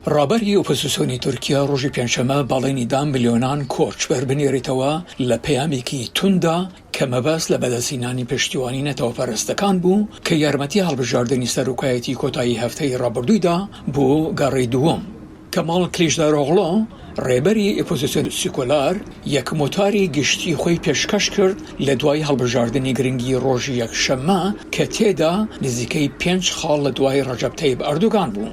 ڕابەری ئۆپۆزسیۆنی تورکیا ڕۆژی پێنجشەممە بەڵێنی دا ملیۆنان کۆچبەر بنێرێتەوە لە پەیامێکی تونددا کە مەبەست لە بەدەستهینانی پشتیوانی نەتەوەپەرستەکان بوو کە یارمەتی هەڵبژاردنی سەرۆکایەتی کۆتایی هەفتەی ڕابردووی دا بۆ گەڕی دووەم. کەماڵ کلیچدارئۆغڵۆ، ڕێبەری ئۆپۆزسیۆن سیکۆلار، یەکەم وتاری گشتی خۆی پێشکەش کرد لە دوای هەڵبژاردنی گرنگی ڕۆژی یەکشەممە کە تێدا نزیکەی پێنج خاڵ لە دوای ڕەجەب تەیب ئەردۆگان بوو.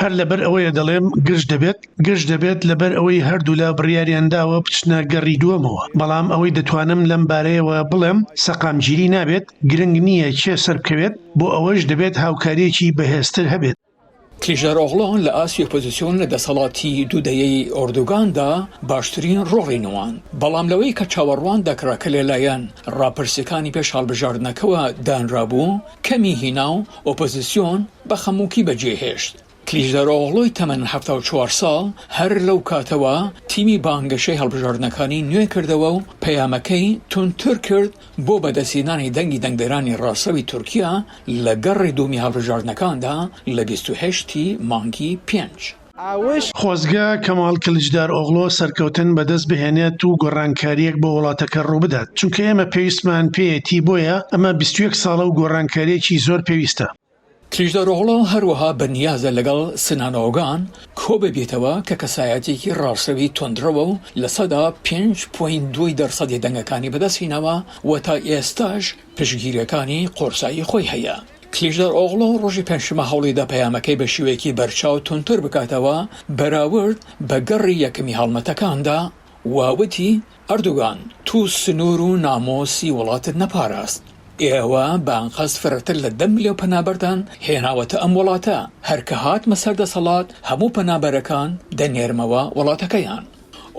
هەر لەبەر ئەوەیە دەڵێم گرژ دەبێت، گرژ دەبێت لەبەر ئەوەی هەردوولا بڕیاریان داوە بچنە گەڕی دووەمەوە، بەڵام ئەوەی دەتوانم لەم بارەیەوە بڵێم سەقامگیری نابێت، گرنگ نییە کێ سەربکەوێت، بۆ ئەوەش دەبێت هاوکارییەکی بەهێزتر هەبێت. کلیچدارئۆغڵۆ لە ئاستی ئۆپۆزسیۆن لە دەسەڵاتی دوو دەیەی ئۆردوگاندا باشترین ڕۆڵی نواند، بەڵام لەوەی کە چاوەڕوان دەکرا کە لەلایەن ڕاپرسییەکانی پێش هەڵبژاردنەکەوە دانرابوو، کەمی هینا و ئۆپۆزسیۆن بە خەمۆکی بەجێهێشت. کلیچدارئۆغڵۆی تەمەن 74 ساڵ هەر لەو کاتەوە تیمی بانگەشەی هەڵبژاردنەکانی نوێ کردەوە و پەیامەکەی توندتر کرد بۆ بەدەستهێنانی دەنگی دەنگدەرانی ڕاستڕەوی تورکیا لە گەڕی دووەمی هەڵبژاردنەکاندا لە 28 ی مانگی پێنج. خۆزگە کەماڵ کلیچدارئۆغلۆ سەرکەوتن بەدەست بهێنێت و گۆڕانکارییەک بۆ وڵاتەکە ڕووبدات، چونکە ئێمە پێویستمان پێیەتی، بۆیە ئەمە 21 ساڵە و گۆڕانکارییەکی زۆر پێویستە. کلیچدارئۆغلۆ هەروەها بەنیازە لەگەڵ سنان ئۆگان کۆببێتەوە کە کەسایەتییەکی ڕاستڕەوی توندڕەوە و لەسەدا 5 point دووی دەرسەدی دەنگەکانی بەدەستهیناوە و تا ئێستاش پشتگیرییەکانی قورسایی خۆی هەیە. کلیچدارئۆغلۆ ڕۆژی پێنجشەممە هەوڵیدا پەیامەکەی بە شێوەیەکی بەرچاو توندتر بکاتەوە بەراورد بە گەڕی یەکەمی هەڵمەتەکاندا و وتی، ئەردۆگان، تۆ سنوور و نامۆسی وڵاتت نەپاراست. ئێوە بە ئەنقەست فرەتر لە دە ملیۆن پەنابەرتان هێناوەتە ئەم وڵاتە. هەر کە هاتمە سەر دەسەڵات هەموو پەنابەرەکان دەنێرمەوە وڵاتەکەیان.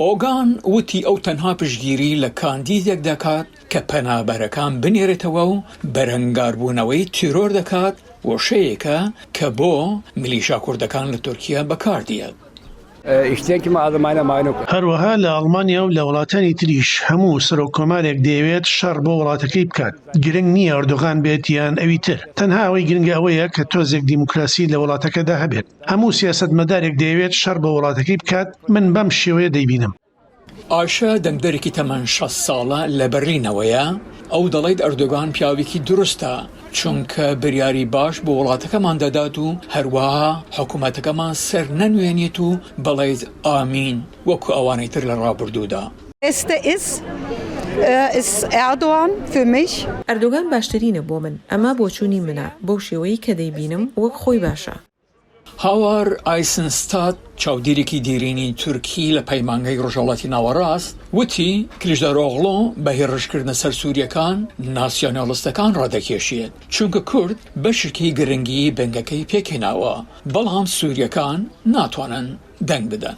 ئۆگان وتی ئەو تەنها پشتگیری لە کاندیدێک دەکات کە پەنابەرەکان بنێرێتەوە و بەرەنگاربوونەوەی تیرۆر دەکات، وشەیەکە کە بۆ میلیشا کوردەکان لە تورکیا بەکاردێت. هەروەها لە ئەڵمانیا و لە وڵاتانی تریش هەموو سەرۆک کۆمارێک دەیەوێت شەڕ بۆ وڵاتەکەی بکات، گرنگ نییە ئەردۆغان بێت یان ئەوی تر، تەنها ئەوەی گرنگە ئەوەیە کە تۆزێک دیموکراسی لە وڵاتەکەدا هەبێت. هەموو سیاسەتمەدارێک دەیەوێت شەڕ بۆ وڵاتەکەی بکات، من بەم شێوەیە دەیبینم. ئایشە دەنگدەرێکی تەمەن 60 ساڵە لە بەرلینەوەیە، ئەو دەڵێت ئەردۆگان پیاوێکی دروستە، چونکە بریاری باش بۆ وڵاتەکەمان دەدات و هەروەها حکومەتەکەمان سەر نەنوێنێت و بڵێت ئامین وەکو ئەوانەی تر لە ڕابردوودا. ئەردۆگان باشترینە بۆ من، ئەمە بۆچوونی منە، بەو شێوەیەی کە دەیبینم وەک خۆی باشە. هاوار ئایسنستات، چاودێرێکی دێرینی تورکی لە پەیمانگەی ڕۆژهەڵاتی ناوەڕاست، وتی، کلیچدارئۆغڵۆ بە هێڕشکردنە سەر سوورییەکان ناسیۆنالیستەکان ڕادەکێشێت، چونکە کورد بەشێکی گرنگی بنگەکەی پێکهێناوە، بەڵام سوورییەکان ناتوانن دەنگ بدەن.